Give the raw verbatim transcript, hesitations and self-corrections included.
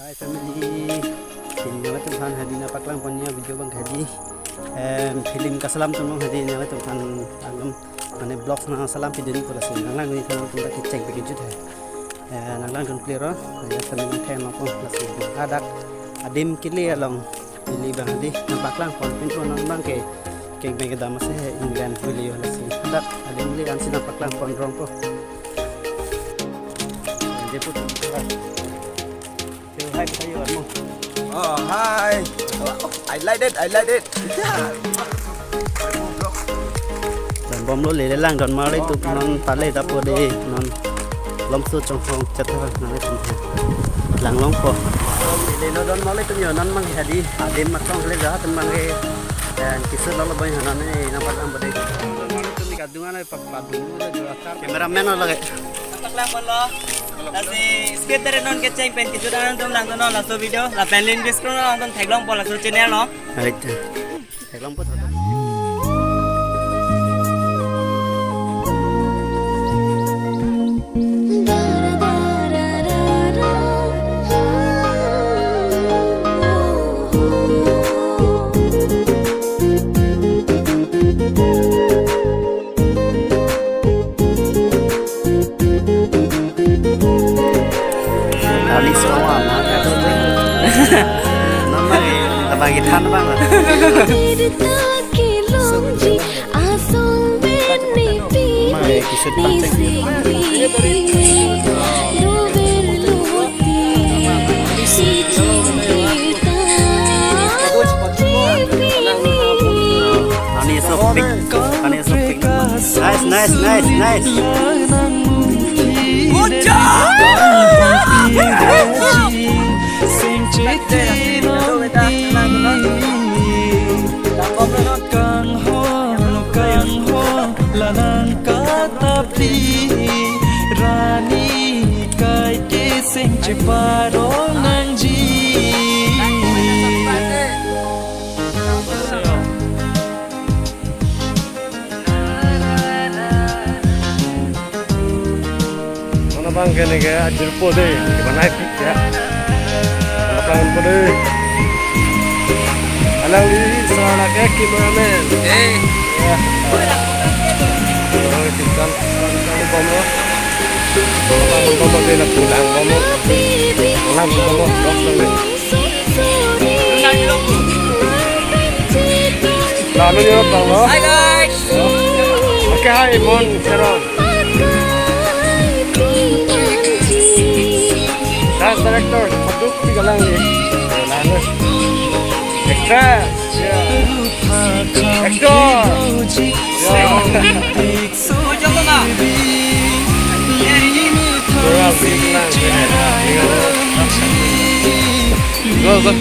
Hi family, pini nanglitum aphan hadi nangpaklang pon a-video abang hadi, em, film kasalam atum hadi nanglitum aphan alom mane vlogs nangsalam pidun pura si nanglang ni nangtum ta kecheng pi kejut hai. Eh, nanglang dun clear on, ya temen theng nangpon lasi hadak adim kili along ili abang hadi nangpaklang pon pin pon nang abang ke keng beng kedam ase England bili yo lasi hadak adim kili ansi nangpaklang pon rong po. Dia pun. Hi, hi, hi. Oh, hi. I like it, I like it. Yeah. Donbomlo le le lang don marli atum non pale ta po de non lomso chongchong chetha nanglitum lang long po. Le lo don marli atum yo non mang hadi adim matong le ja atum mang ke dan kisur lo lo boy hanan ne nangpaklang pon de. Atum kadung anai pak padung le jo atar. Cameraman lo lagi. Paklang pon lo. Lasi speed dari non kecheng pen kejut atum lang non laso video. Lapen link description lo atum theklong pon laso channel lo. Right. Theklong pon. Kali semua anak. Nama lagi than bang. Mai kisut pancing. Ani so pick, ani so pick. Nice, nice, nice, nice. Good job! Sing chiti nong ti. Kangho, kangho, lanang katapli. Rani kai ke sing cheparong nangji. Mane abang ke ne ke ajirpo de, ke banai pik ya. Mane abang po de. Alangli sarana ke cameraman. Eh. Ya. Abang ke kan, kan bomlo. Abang bomlo de na pulang bomlo. Pulang bomlo, bomlo de. Lalu dia datang lo. Hi guys. Oke, hi, Mon Serong. Dance director, Paduk Tigalang ni. Lalu. Actress. Ya. Actor. Ya. Go, go.